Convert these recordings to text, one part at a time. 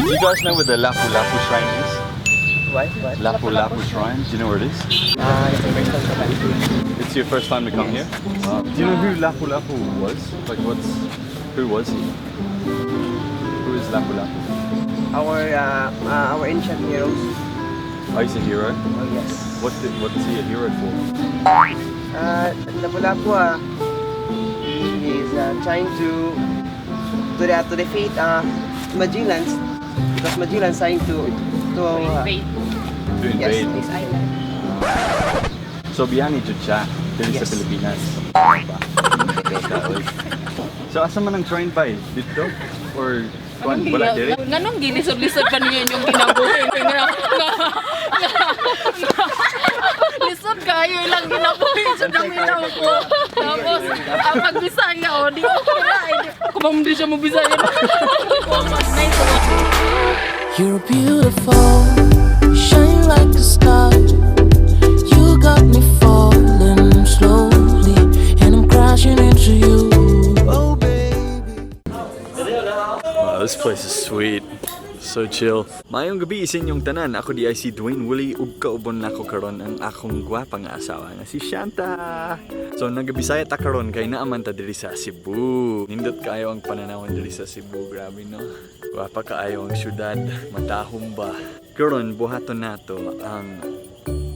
Do you guys know where the Lapu Lapu Shrine is? What? What? Lapu Lapu Shrine. Do you know where it is? It's the first time to come here. It's your first time to come here? Wow. Do you know who Lapu Lapu was? Like, what's who was he? Who is Lapu Lapu? Our ancient heroes. Oh, he's a hero. Oh, yes. What is he a hero for? Lapu-Lapu, he is trying to defeat Magellan's because Magellan's trying to To yes, invade. This island. So bayani jud siya diri sa Yes. Pilipinas. Ba? So asa man ang shrine ba eh? Dito? Or kuan wala diri? Nganong gilisod-lisod pa niyo yung kinabuhi nga nga nga lisod kayo ilang kinabuhi sa daminaw ko. Tapos ang pag Bisaya, oh, di okay ra eh. Kung di siya mo Bisaya. You're beautiful, you shine like a star. You got me falling slowly, and I'm crashing into you. Oh, baby. Wow, this place is sweet. So chill. Maayong gabii sa inyong tanan. Ako diay si Dwayne Woolley ug kauban nako karon ang akong gwapa nga asawa nga si Shanta. So nagabisaya ta karon kay naa man ta diri sa Cebu. Nindot kaayo ang pananawon diri sa Cebu, grabe, no. Gwapa kaayo ang syudad, matahom ba. Karon buhaton nato ang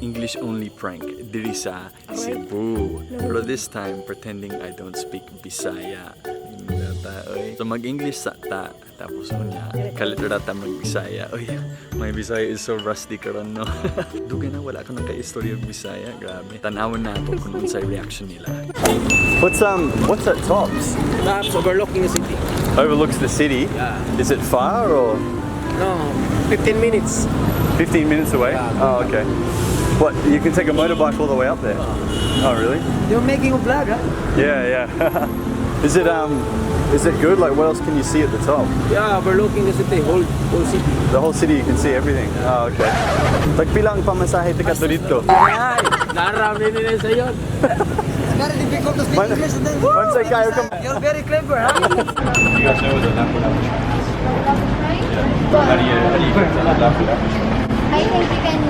English only prank diri sa Cebu. Pero this time, pretending I don't speak Bisaya. Nindot, oy. So mag-English sa ta, tapos unya, kalit ra ta mag-Bisaya. Oy, my Bisaya is so rusty karon, no. Dugay na wala ko naka-istorya og Bisaya, grabe. Tanawon nato kung unsay reaction nila. What's at Tops? Tops overlooking the city. Overlooks the city. Yeah. Is it far or No, 15 minutes. 15 minutes away? Yeah. Oh, okay. What, you can take a motorbike all the way up there? Oh, really? You're making a vlog, huh? Yeah. Is it good? Like, what else can you see at the top? Yeah, overlooking the city, whole city. The whole city, you can see everything. Oh, okay. Tagpila ang pamasahe tika dito? Ay, naram nila sa iyo. Very difficult to speak English and then Once I kayo ka. You're very clever, huh? You guys know where the Lapu Lapu Shrine is? Yeah. How do you get to the Lapu Lapu Shrine? I think you can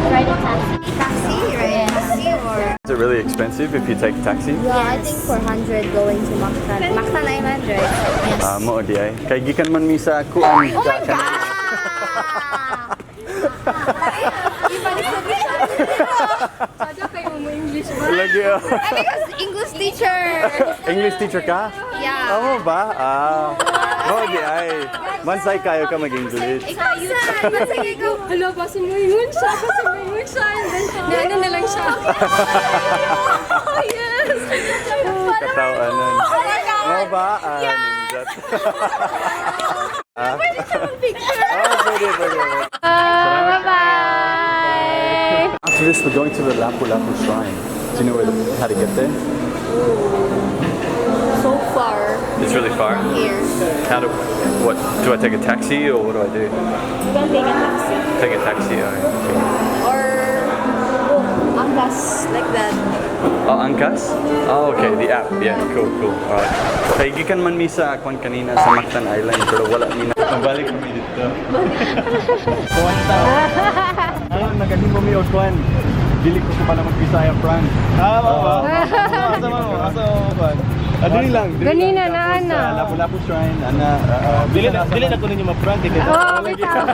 ride a taxi. Taxi, right? Taxi or Is it really expensive if you take a taxi? Yeah, I think 400 going to Mactan. Mactan Island, right? Yes. Ah, mao diay. Kay gikan man mi sa kuan. Oh my God! Sada kayo mo English ba? Lagi, oh. Ah, because English teacher. English teacher ka? Yeah. Amo ba? Ah. Mao diay. Mansay kayo ka mag-English. Ikaw, saan? Sige, ikaw. Hala, basta moingon siya, basta moingon siya. And then, naano na lang siya. Oh, yes! Katawanan. Oh my God! Mao ba? Ah, nindot. Ah. Pwede siya mag-picture. Oh, pwede, pwede. Bye-bye! After this, we're going to the Lapu Lapu Shrine. Do you know how to get there? So far It's really far. Here. What, do I take a taxi or what do I do? You can take a taxi. Take a taxi, oh. Or book Angkas like that. Oh, Angkas? Oh, okay, the app. Yeah, cool. Alright. Kay gikan man mi sa kwan kanina sa Mactan Island pero wala mi na. Balik kami dito. Kuan ta. Ah, nagalimo mi og kuan. Dili ko pa mag-Bisaya prank. Ah, oo. Asa mo? Asa mo ba? Ah, dili lang. Dili Ganina lang. na, Tapos, ana. sa Lapu-Lapu Shrine, ana. Dili na ko ninyo ma-prank eh, kay Oh, bitaw.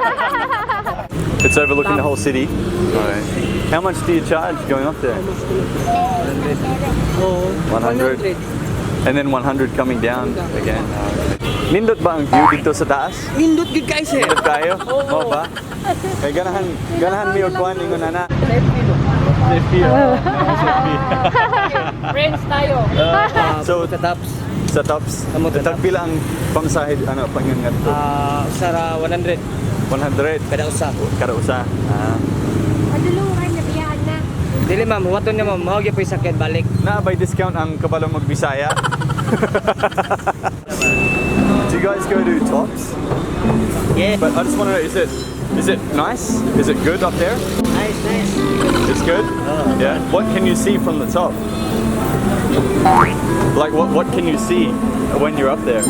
It's overlooking the whole city. Alright. How much do you charge going up there? Oh, 100. And then 100 coming down again. Nindot ba ang view dito sa taas? Nindot gid kay sir. Nindot kayo? Mao ba? Kay ganahan mi og kuan ingon ana. FB, oh. FB. Friends tayo. So Sa tops. Sa tops, Amo sa tops. tagpila ang pamasahe ano pangingat to? Ah, sara 100 100 kada usa. Kada usa. Ah. Madulungan, nabiyaan na. Dili ma'am, huwaton niya ma'am, mao gyud po sakyan balik. Naa bay discount ang kabalo magbisaya? Do you guys go to Tops? Yeah. But I just want to know, is it nice? Is it good up there? Nice, nice. It's good? Yeah. What can you see from the top? Like, what can you see when you're up there?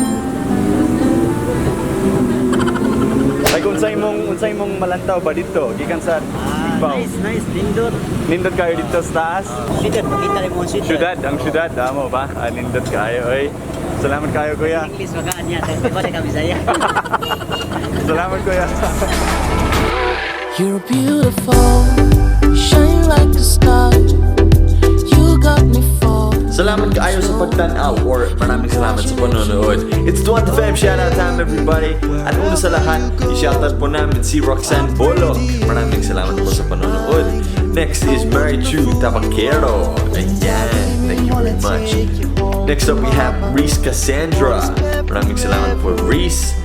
Like unsay mong malantaw ba dito? Gikan sa Ipaw. Nice, nice. Nindot. Nindot kayo dito sa taas. Syudad, makita rin mo ang syudad. Syudad, ang syudad, amo ba? Ah, nindot kayo, oy. Salamat kayo, kuya. English magaan niya. Di ba na kami saya? Salamat, kuya. You're beautiful, you shine like a star. You got me falling. Salamat kaayo sa pagtanaw or maraming salamat sa panonood. It's Duwanta Fam shoutout time, everybody. At una sa lahat, i-shoutout po namin si Roxanne Bolo. Maraming salamat po sa panonood. Next is Mary Chu Tabaquero. Ayan, thank you very much. Next up we have Reese Cassandra. Maraming salamat po, Reese.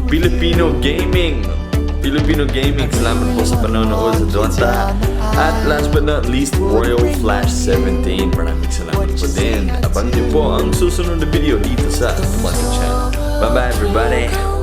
Filipino Gaming. Filipino Gaming, salamat po sa panonood sa Duwanta. At last but not least, Royal Flash 17. Maraming salamat po din. Abangan niyo po ang susunod na video dito sa Duwanta Channel. Bye-bye, everybody!